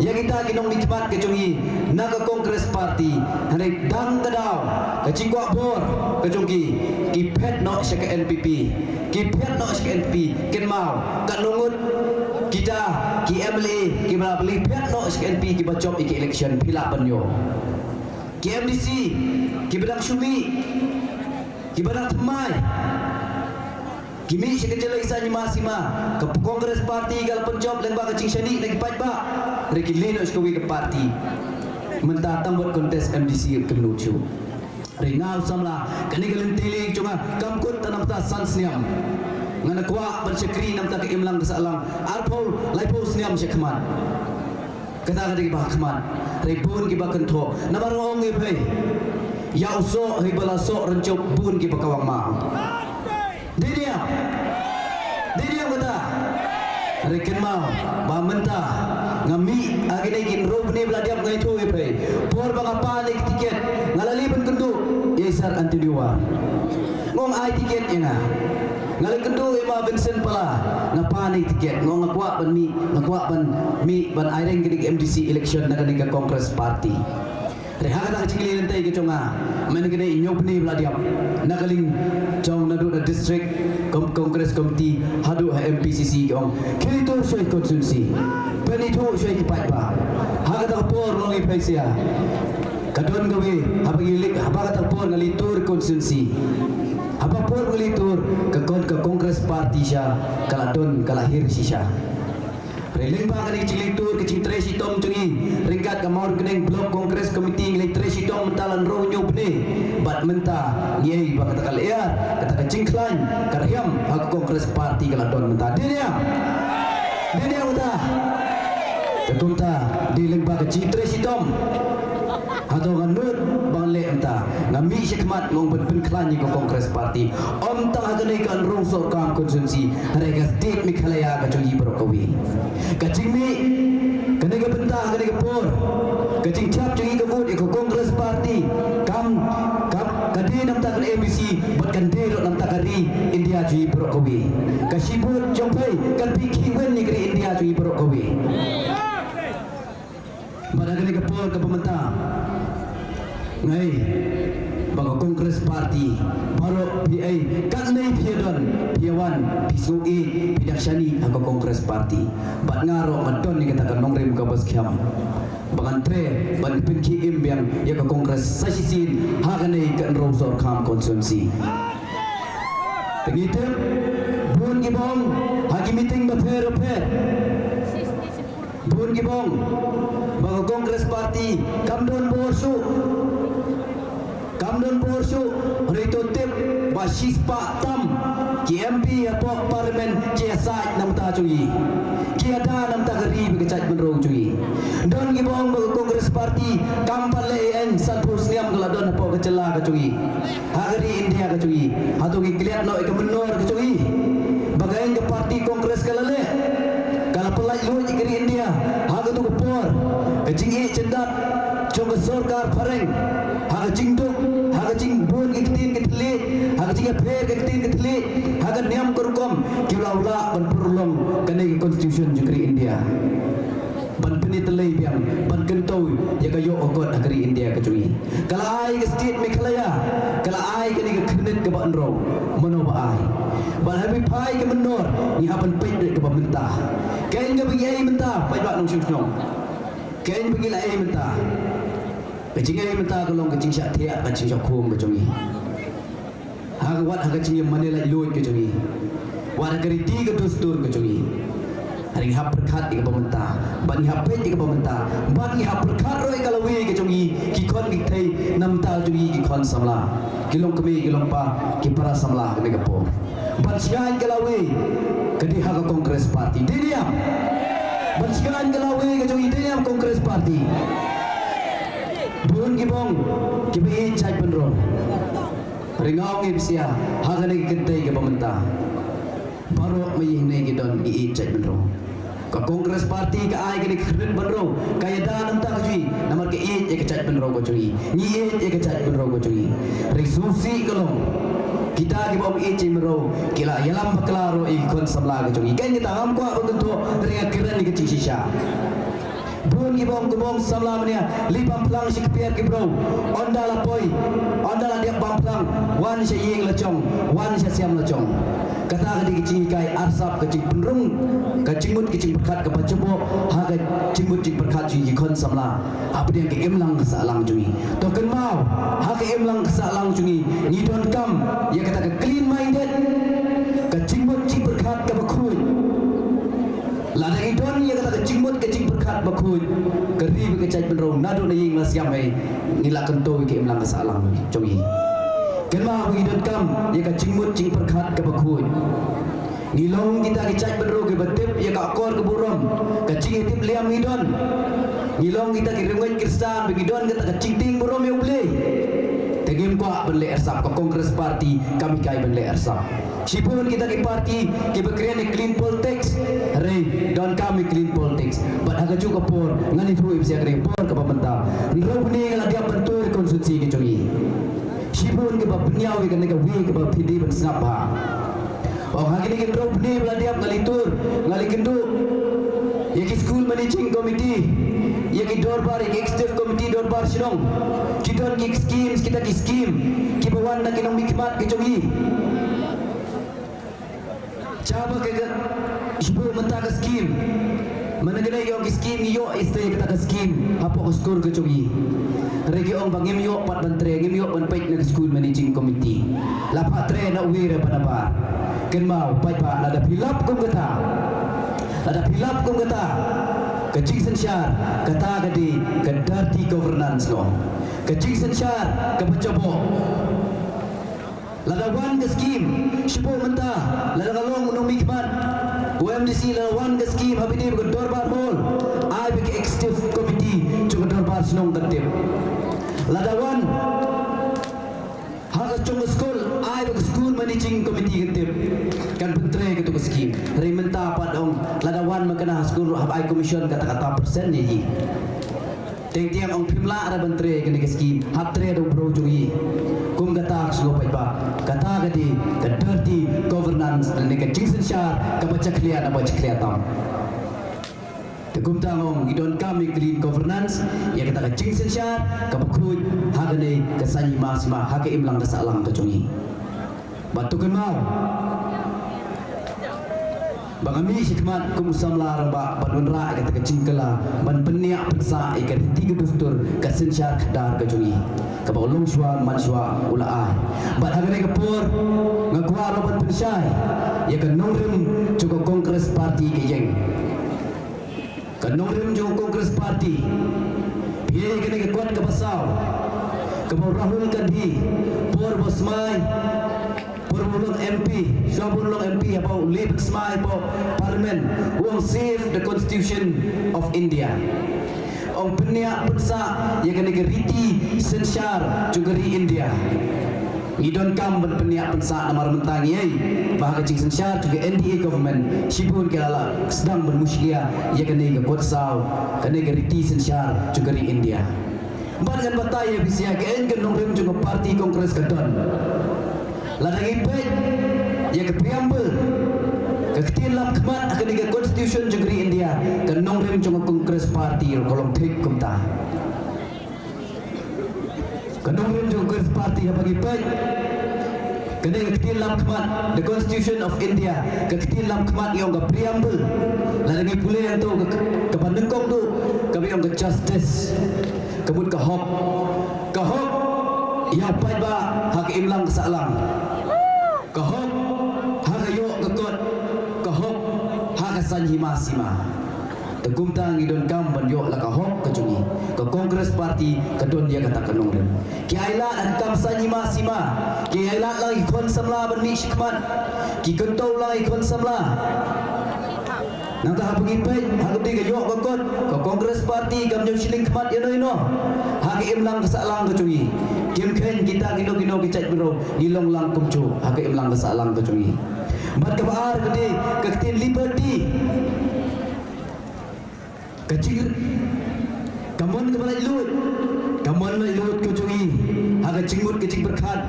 ïa kita ki nongmihkhmat ka jong ngi na ka Congress Party. Hynrei dang ka daw, ka jingkwah bor ka jong ki, ki phet noh sha ka N P P. Ki phet noh sha ka N P P, kynmaw, katno ngut kita ki M L A kiba la phet noh sha ka N P P kiba jop ïa ka election, phi lah ban ïoh. Ki M D C kiba dang shu mih, kiba dang thymmai, ki mih sha ka jylla sha hima sima, ka Congress Party ka la pynjop lyngba ka jingshaniah na ki paidbah, hynrei ki leit noh sha kawei ka party. Mynta tang bad contest M D C ka lut shuh. Hynrei nga u samla, kane ka lynti lieng jong nga kam kut tang na bynta san snem. Nga kwah ban shakri na bynta ka imlang ka sahlang arphew laiphew snem sha khmat. Kata ka dei kaba khmat. Hynrei bun kiba kynthoh, namar nga ong ïa phi, ïa u soh hei ba la soh rynjup, bun kiba kawang ma. Dei ne em? Dei ne em kata? Hynrei kynmaw ba mynta nga mih ha kine ki hynriew bnai ba la dep, nga ïathuh ïa phi, por ba nga pan ïa ka tiket, nga la leit ban kynduh ïa i Sir Anthony War. Nga ong ai tiket ïa nga. Nga la kynduh ïa i ma Vincent Pala, nga pan ïa ka tiket. Nga ong nga kwah ban mih, nga kwah ban mih ban aireng kane ka M D C election na kane ka Congress Party. Hynrei ha kata ka jingleit lynti ka jong nga, mynta kane hynñiew bnai ba la dep, na ka liang jong, naduh na District Com-, Congress Committee haduh ha M P C C, ki ong, khie leit tur shuwa i constituency, pynithuh shuwa ïa ki paidbah. Ha kata ka por nga ong ïa phi sha, ka don kawei, haba ngi leit, haba kata ka por nga leit tur constituency, haba por nga leit tur, ka kon, ka Congress Party sha ka la don, ka la hiar shisha. Hynrei lyngba kane ka jingleit tur, ka jingtrei shitom jong ngi ryngkat ka Mawryngkneng Block Congress Committee, ngi la trei shitom mynta la hynñiew bnai. Bad mynta ngi ïohi ba kata ka lyer, kata ka jingkhlaiñ, ka rhiam ha ka Congress Party ka la don mynta. Dei ne em? Dei ne em kata? Te kumta, dei lyngba ka jingtrei shitom. Hato nga nud ba ngan leh mynta, nga mih sha khmat, nga ong ban pynkhlaiñ ïa ka Congress Party. Ym tang ha kane ka Hynriewsohkam constituency, hynrei ka state Meghalaya ka jong ngi baroh kawei. Ka jingmih kane ka bynta, kane ka por, ka jingthep jong ngi ka vote ïa ka Congress Party, kam, kam, ka dei na bynta ka M D C bad ka dei ruh na bynta ka ri India jong ngi baroh kawei. Ka shi vote jong phi kan pynkhih win ïa ka ri India jong ngi baroh kawei. Bad ha kane ka por kaba mynta, nga ai ba ka Congress Party, baroh phi ai, katne phi ïa don, phi ïa wan, phi sngewthuh, phi dang shaniah ha ka Congress Party. Bad nga ruh nga don ïa kata ka nongrim kaba skhem ba ngan trei ban pynkhie im biang ïa ka Congress sa shisien ha kane ka Hynriewsohkam constituency. Te ngi tip, bun kiba ong ha ki meeting bapher bapher, bun kiba ong ba ka Congress Party kam don bor shuh. Kam don bor shuh, hynrei to tip ba shispah tam ki M P hapoh Parliament ki ïasaid na bynta jong ngi. Ki ïada na bynta ka ri bad ka jaitbynriew jong ngi. Don kiba ong ba ka Congress Party kam pat leh ei ei, sanphew snem ka la don hapoh ka jylla ka jong ngi, ha ka ri India ka jong ngi. Hato ngi klet noh ïa ka mynnor ka jong ngi ba ka ïing ka party Congress ka la leh, ka la pynlait luid ïa ka ri India? Ha kato ka por, ka jingïeit jingdat jong ka sorkar phareng, ha ka jingduk, ha ka jingbun ki ktien ki thylliej, ha ka jingïapher ki ktien ki thylliej, ha ka niam ka rukom, ki la u lah ban pynlong kane ka constitution jong ka ri India. Ban pynïatylli biang, ban kyntu ïa ka ïoh ka kot ha ka ri India ka jong ngi. Ka la ai ka state Meghalaya, ka la ai kane ka khyrnit kaba ynro, mano ba ai. Ban ha ri phai ka mynnor, ngi hap ban peit kaba mynta. Kein kaba ngi ai mynta, peit ba nongshong shnong. Kein ba ngi la ai mynta. Ka jingai mynta ka long ka jingshah thiah, ka jingshah khum ka jong ngi. Ha ka wat ha ka jingïamane laitluid ka jong ngi. Wat ha ka riti ka dustur ka jong ngi. Hynrei ngi hap pyrkhat ïa kaba mynta. Bad ngi hap peit ïa kaba mynta. Bad ngi hap pyrkhat ruh ïa ka lawei ka jong ngi. Ki khon ki kthei na bynta jong ngi ki khon samla. Ki long kmie ki long kpa ki para samla kane ka por. Ban shngaiñ ka lawei ka dei ha ka Congress Party. Dei ne em? Ban shngaiñ ka lawei ka jong ngi dei ne em Congress Party. Bun ki bong kiba ïeit jait bynriew. Ringawngeit sia ha kane ka kynthei kaba mynta. Baroh ma ïing ne ki don ki ïeit jait bynriew. Ka Congress Party ka ai kane ka khyrnit bynriew ka ïada na bynta ka jong ngi namar ka ïeit ïa ka jait bynriew ka jong ngi. Ngi ïeit ïa ka jait bynriew ka jong ngi. Hynrei sngewsih ka long kita kiba ym ïeit jait bynriew ki la ïalam bakla ruh ïa ki khun samla ka jong ngi. Kein kita ngam kwah ban kynthoh hynrei nga kren ïa ka jingshisha. Bun ki bong ki bong samla mynne leit bam phlang sha ki kper ki briew. Ynda la poi, ynda la dep bam phlang, wan sha ïing la jong, wan sha siam la jong. Kata ka dei ka jinghikai arsap, ka jingpynrung, ka jingmut ka jingpyrkhat kaba jubok ha ka jingmut jingpyrkhat jong ki khun samla. Hapdeng ka imlang ka sahlang jong ngi. To kynmaw, ha ka imlang ka sahlang jong ngi, ngi donkam ïa kata ka clean minded, ka jingmut jingpyrkhat kaba khuid. Lada ngi don ïa kata ka jingmut ka jingpyrkhat bakhuid, ka ri bad ka jaitbynriew naduh na ïing la siam hi, ngi la kyntu ïa ka imlang ka sahlang jong ngi. Kynmaw ngi donkam ïa ka jingmut jingpyrkhat kaba khuid. Ngi long kita ki jaitbynriew kiba tip ïa ka akor ka burom, ka jingïatip liam ngi don. Ngi long kita ki riewngeit Khristan ba ngi don kata ka jingtieng burom ïa U Blei. Te ngim kwah ban leh arsap, ka Congress Party kam hikai ban leh arsap. Shibun kita ki party kiba kren ïa clean politics. Hynrei donkam ïa clean politics. Bad ha kajuh ka por ngan ïathuh ïa phi ïa kane ka por kaba mynta. Hynriew bnai nga la dep ban tur ïa ka constituency ka jong ngi. Shibun kiba pynïaw ïa kane kawei kaba phi dei ban sngap bha. Ong ha kine ki hynriew bnai ba la dep nga la tur, nga la kynduh ïa ki school managing committee, ïa ki dorbar, ïa ki executive committee dorbar shnong. Ki don ki schemes, kita ki scheme kiba wan na ki nongmihkhmat ka jong ngi. Shaba ka, ka, shibun mynta ka scheme. Mynta ka dei ïoh ki scheme, ngi ïoh ïa kata ka scheme hapoh ka skur ka jong ngi. Hynrei ki ong ba ngim ïoh pat ban trei, ngim ïoh ban peit na ka school managing committee. La phah trei na uwei re ba nabar. Kynmaw, paidbah, lada phi lap kum kata, lada phi lap kum kata, ka jingsynshar kata ka dei ka dirty governance, no? Ka jingsynshar kaba jubok. Lada wan ka scheme, shibun mynta, lada ka long u nongmihkhmat, u M D C, lada wan ka scheme ha bynta ka dorbar hall, ai ba ka executive committee jong ka dorbar shnong kan tip. Lada wan ha ka jong ka skul, ai ba ka school managing committee kan tip. Kan pyntrei kato ka scheme. Hynrei mynta pat ong, lada wan ma kane ha skul ruh hap ai commission kata kata percent ïa ngi. Teng teng ong phim lah re ban trei kane ka scheme, hap trei da u bro jong ngi. Kum kata ka sngewbha paidbah, kata ka dei ka dirty governance lane ka jingsynshar kaba jakhlia na ba jakhlia tam. Te kumta nga ong ngi donkam ïa clean governance, ïa kata ka jingsynshar kaba khuid ha kane ka saiñ hima sima, ha ka imlang ka sahlang ka jong ngi. Bad to kynmaw ba nga mih shakhmat kum u samla rangbah ban wanrah ïa kata ka jingkylla ban pynïap pynsah ïa ka riti ka dustur ka synshar khadar ka jong ngi kaba u longshuwa manshuwa u la ai. Bad ha kane ka por nga kwah ruh ban pynshai ïa ka nongrim jong ka Congress Party ka ïeng. Ka nongrim jong ka Congress Party. Phi ïa kane ka kot kaba saw kaba u Rahul Gandhi, por ba u smai, por ba u long M P, shuwa ba u long M P, haba u leit ban smai hapoh Parliament, u ong save the Constitution of India. Ong pynïap pynsah ïa kane ka riti synshar jong ka ri India. Ngi donkam ban pynïap pynsah namar mynta ngi ïohi ba ha ka jingsynshar jong ka N D A government shibun ki la lah sdang ban mushlia ïa kane ka kot saw, kane ka riti synshar jong ka ri India. Bad ngan batai ïa phi sha ka, ïa ka nongrim jong ka party Congress ka don. Lada ngi peit ïa ka preamble, ka ktien lam khmat ha kane ka constitution jong ka ri India, ka nongrim jong ka Congress party ka long thik kumta. Ka nongrim jong ka Congress party haba ngi peit kane ka ktien lam khmat, the Constitution of India, ka ktien lam khmat ïong ka preamble. Lada ngi pule ïa to ka, kaba nyngkong tu, kaba ïong ka justice. Ka mut ka hok. Ka hok ïa u paidbah ha ka imlang ka sahlang. Ka hok ha ka ïoh ka kot. Ka hok ha ka saiñ hima sima. Te kumta ngi donkam ban ïoh la ka hok ka jong ngi. Ka Congress party ka don ïa kata ka nongrim. Ki ailad ha ka kam saiñ hima sima. Ki ailad lang ki khun samla ban mih shakhmat. Ki kyntoh lang ki khun samla. Nangta haba ngi peit ha kaba dei ka ïoh ka kot, ka Congress party kam ñiew shilling khmat ïano ïano. Ha ka imlang ka sahlang ka jong ngi. Kim kheiñ kita kino kino ki jait bynriew, ngi long lang kumjuh ha ka imlang ka sahlang ka jong ngi. Bad kaba ar ka dei ka ktien liberty. Ka jing, ka mon kaba laitluid, ka mon laitluid ka jong ngi ha ka jingmut ka jingpyrkhat,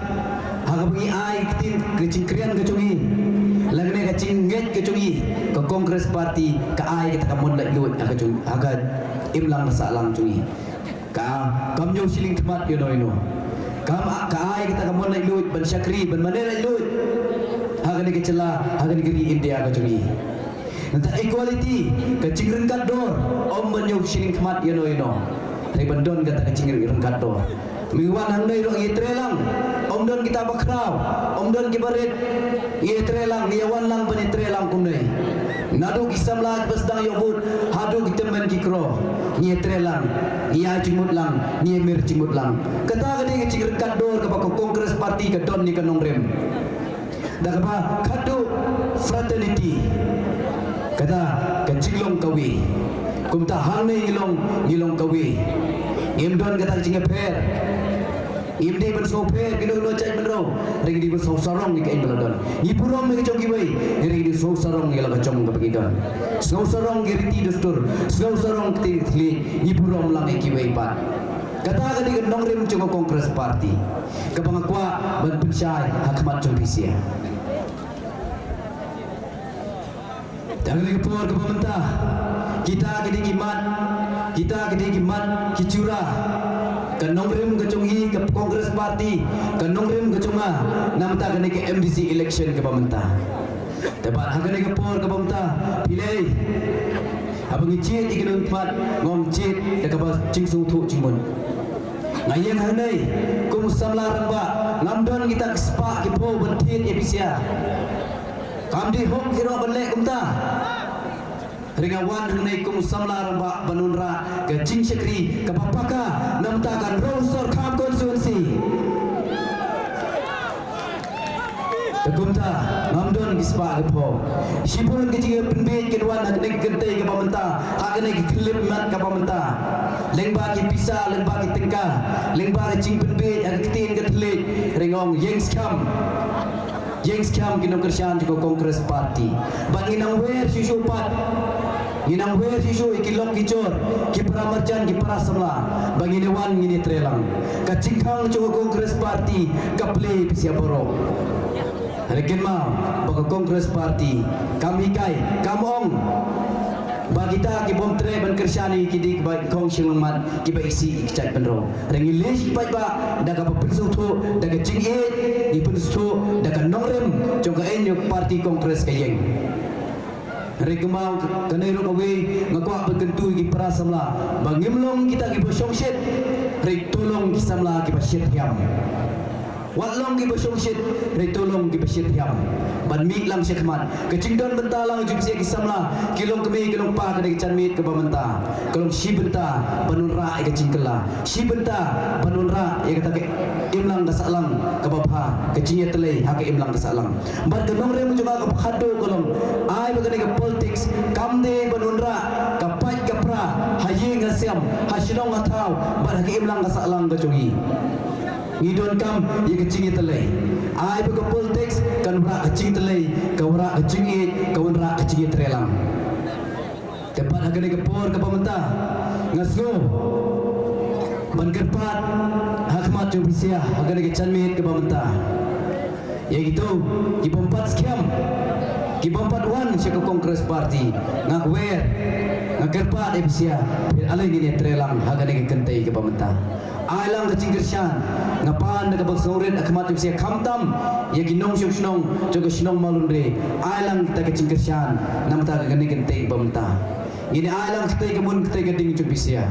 ha kaba ngi ai ka ktien ka jingkren ka jong ngi, lane ka jingngeit ka jong ngi. Ka Congress party ka ai kata ka mon laitluid ha ka jong, ha ka imlang ka sahlang jong ngi. Ka, kam ñiew shilling khmat ïano ïano. Kam, ka ai kata ka mon laitluid ban shakri, ban mane laitluid ha kane ka jylla, ha kane ka ri India ka jong ngi. Nangta equality, ka jingryngkat dor, ym ban ñiew shilling khmat ïano ïano. Hynrei ban don kata ka jingryngkat dor. Me wan hangne ruh ngi trei lang, ym don kita ba khraw, ym don kiba rit. Ngi trei lang, ngi wan lang ban trei lang kumne. Naduh ki samla kiba sdang ïoh vote haduh ki tymmen ki kro. Ngi trei lang, ngi ai jingmut lang, ngi mir jingmut lang. Kata ka dei ka jingryngkat dor kaba ka Congress party ka don ïa ka nongrim. Da kaba khadduh fraternity. Kata ka jinglong kawei. Kumta hangne ngi long, ngi long kawei. Ngim don kata ka jingïapher. Ngim dei ban sngewpher kino kino jait bynriew. Hynrei ngi dei ban sngewsarong ïa kaei ba la don. Ngi burom ïa ka jong kiwei. Hynrei ngi dei sngewsarong ïa la ka jong kaba ngi don. Sngewsarong ïa ki riti dustur. Sngewsarong ïa ka ktien ka thylliej. Ngi burom lang ïa kiwei pat. Kata ka dei ka nongrim jong ka Congress party. Kaba nga kwah ban pynshai ha khmat jong phi sha. Te ha kane ka por kaba mynta, kita ki dei ki mat, kita ki dei ki mat ki jura. Ka nongrim ka jong ngi ka Congress party, ka nongrim ka jong nga, na mynta kane ka M D C election kaba mynta. Te bad ha kane ka por kaba mynta, phi lei. Haba ngi jied ïa kine ki mat, ngim jied da kaba jingsngewthuh jingmut. Nga ïeng hangne kum u samla rangbah, ngam don kita ki spah ki phew ban thied ïa phi sha. Kam dei hok hi ruh ban leh kumta. Hynrei nga wan hangne kum u samla rangbah ban wanrah ka jingshakri kaba paka na bynta ka Umroi Sorkham constituency. Te kumta ngam don ki spah ki phew. Shibun ki jingpynbiej kin wan ha kane ka kynthei kaba mynta, ha kane ka khyllipmat kaba mynta. Lyngba ki pisa, lyngba ki tyngka, lyngba ki jingpynbiej ha ka ktien ka thylliej, hynrei nga ong ïeng skhem. Ïeng skhem ki nongkyrshan jong ka Congress Party. Bad ngin nang wer shuh shuh pat. Ngin nang wer shuh shuh ïa ki lok ki jor, ki para marjan, ki para samla. Ba ngin ïa wan ngin ïa trei lang. Ka jingkhang jong ka Congress Party ka plie pisa baroh. Hynrei kynmaw ba ka Congress Party kam hikai, kam ong ba kita ki bym treh ban kyrshan ïa ki dei kiba khong shyllangmat, kiba isih ïa ki jait bynriew. Hynrei ngi leit paidbah da kaba pynsngewthuh da ka jingïeit, ngi pynsngewthuh da ka nongrim jong ka aiñ jong ka party Congress ka ïeng. Hynrei kumba kane ruh kawei nga kwah ban kyntu ïa ki para samla ba ngim long kita kiba shongshit, hynrei to long ki samla kiba shit hiam. Wat long kiba shongshit, hynrei to long kiba shit hiam. Ban mih lang shakhmat. Ka jingdon bynta lang jong ki samla, ki longkmie ki longkpa, ka dei ka janmiet kaba mynta. Ka long shi bynta ban wanrah ïa ka jingkylla. Shi bynta ban wanrah ïa kata ka imlang ka sahlang kaba bha, ka jingïatrei ha ka imlang ka sahlang. Bad ka nongrim jong nga kaba khadduh ka long, ai ba kane ka politics kam dei ban wanrah ka pait ka pra ha ïing ha sem, ha shnong ha thaw, bad ha ka imlang ka sahlang ka jong ngi. Ngi donkam ïa ka jingïatrei. Ai ba ka politics kan wanrah ka jingtrei, kan wanrah ka jingïeit, kan wanrah ka jingïatrei lang. Te pat ha kane ka por kaba mynta nga sngew Ban kyrpad ha khmat jong phi sha ha kane ka janmiet kaba mynta. Ïa kito ki bym pat skhem, ki bym pat wan sha ka Congress Party, nga kwer, nga kyrpad ïa phi sha, phi ale ngin ïa trei lang ha kane ka kynthei kaba mynta. Ai lang ka jingkyrshan, nga pan da kaba sngewrit ha khmat jong phi sha khamtam ïa ki nongshong shnong jong ka shnong Mawlynrei. Ai lang kita ka jingkyrshan namar ka kane ka kynthei kaba mynta. Ngin ai lang kata ka mon kata ka ding jong phi sha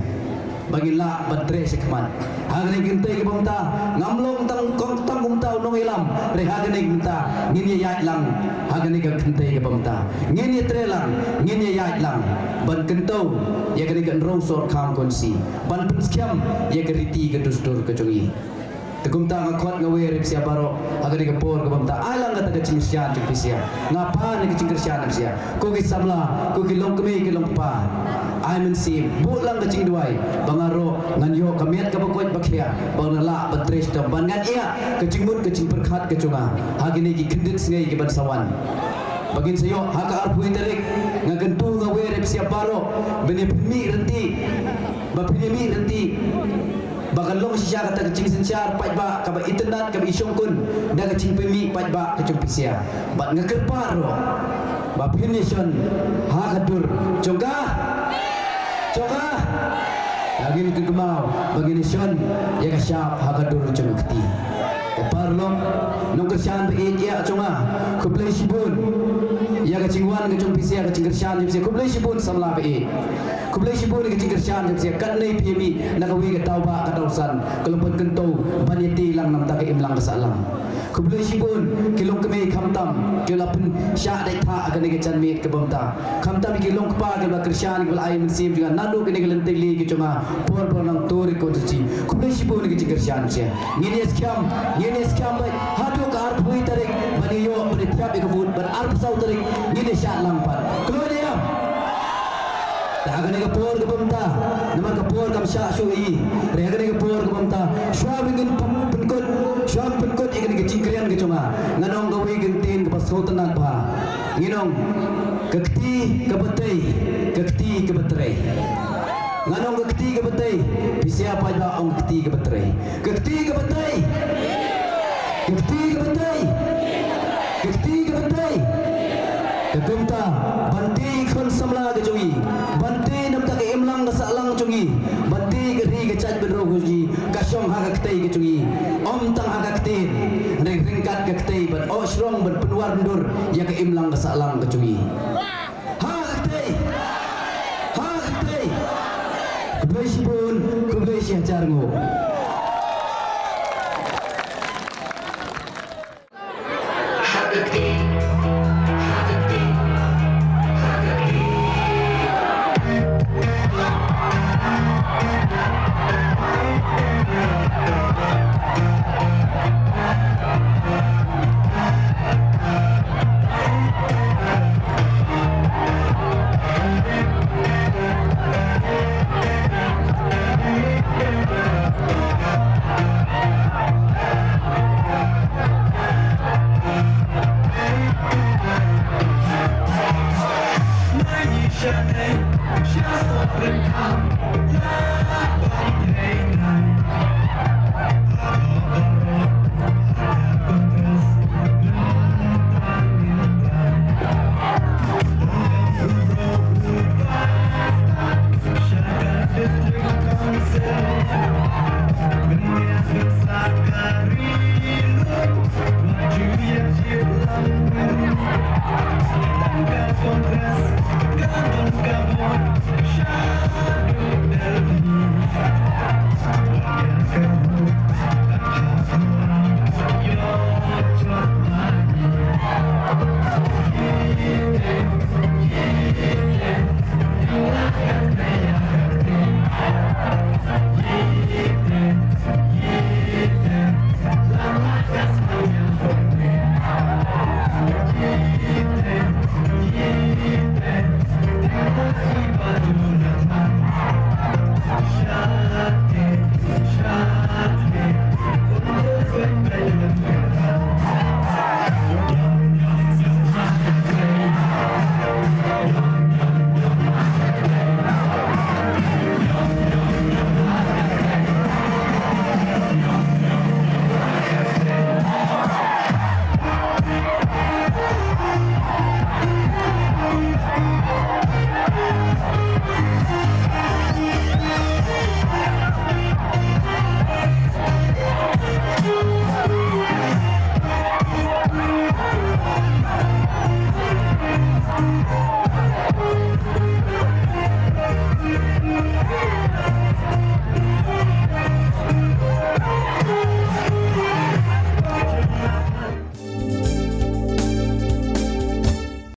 ba ngin lah ban trei sha khmat. Ha kane ka kynthei kaba mynta ngam long tang kong tang kumta u nongïalam. Re ha kane ka mynta ngin ïa ïaid lang. Ha kane ka kynthei kaba mynta ngin ïa trei lang, ngin ïa ïaid lang ban kyntu ïa kane ka Hynriewsor Kham Kongsi ban pynskhem ïa ka riti ka dustur ka jong ngi. Te kumta nga khot nga wer ïa phi sha baroh ha kane ka por kaba mynta ai lang kata ka jingkyrshan jong phi sha. Nga pan ka jingkyrshan ïa phi sha. Ko ki samla, ko ki longkmie ki longkpa. Ai mynsiem, buh lang ka jingduwai ba nga ruh ngan ïoh ka miat kaba koit ba khiah ba nga lah ban trei shitom ban ngan ïa ka jingmut ka jingpyrkhat ka jong nga ha kine ki khyndiat sngi ki ban sa wan. Ba ngin sa ïoh ha ka arphew tarik nga kyntu nga wer ïa phi sha baroh ba ngin pynmih rynti, ba pynmih rynti. Ba kan long shisha kata ka jingsynshar paidbah kaba itynnad kaba ishongkun da ka jingpynmih paidbah ka jong phi sha. Bad nga kyrpad ruh ba phin ïa shon ha ka dur jong ka, jong ka. Ba ngin kynmaw ba ngin ïa shon ïa ka shap ha ka dur jong ka kti. Paralok nongkyrshan ba ïeit ïa jong nga, khublei shibun ïa ka jingwan ka jong phi sha, ka jingkyrshan jong phi sha, khublei shibun samla ba ïeit. Khublei shibun ïa ka jingkyrshan jong phi sha, katne phi ïa mih na kawei ka daw ba ka daw san ka long ban kyntu ban ïa ti lang namar ka imlang ka sahlang. Khublei shibun ki longkmie khamtam ki la pynshah dei tha ha kane ka janmiet kaba mynta. Khamtam ki longkpa ki la kyrshan ki la ai mynsiem jong nga naduh kane ka lynti li ki jong nga por por nang tur ko tu si. Khublei shibun ïa ka jingkyrshan jong phi sha. Ngin ïa skhem, ngin ïa skhem ba haduh ka arphew tarik ban ïoh ban ïa thiap ïa ka vote ban arphew saw tarik ngin ïa shad lang pat. Kloi ne em? Te ha kane ka por kaba mynta namar ka por kam shah shuh ïa ngi. Te ha kane ka por kaba mynta shuwa ba ngin pynkut, shuwa pynkut ïa kane ka jingkren ka jong nga. Ngan ong kawei ka ktien kaba sngewtynnat bha. Ngan ong ka kti kaba tei, ka kti kaba trei. Ngan ong ka kti kaba tei, phi sha paidbah ong ka kti kaba trei. Ka kti kaba tei. Ka kti kaba tei. Ka kti kaba tei. Te kumta ban tei khun samla ka jong ngi, ban tei namar ka imlang ka sahlang jong ngi, ban tei ka ri ka jaitbynriew ka jong ngi ka shong ha ka ktei ka jong ngi. Ym tang ha ka ktien, hynrei ryngkat ka ktei ban ong shrong ban pynwar ndur ïa ka imlang ka sahlang ka jong ngi. Ha ka ktei. Ha ka ktei. Khublei shibun, khublei shihajar nguh.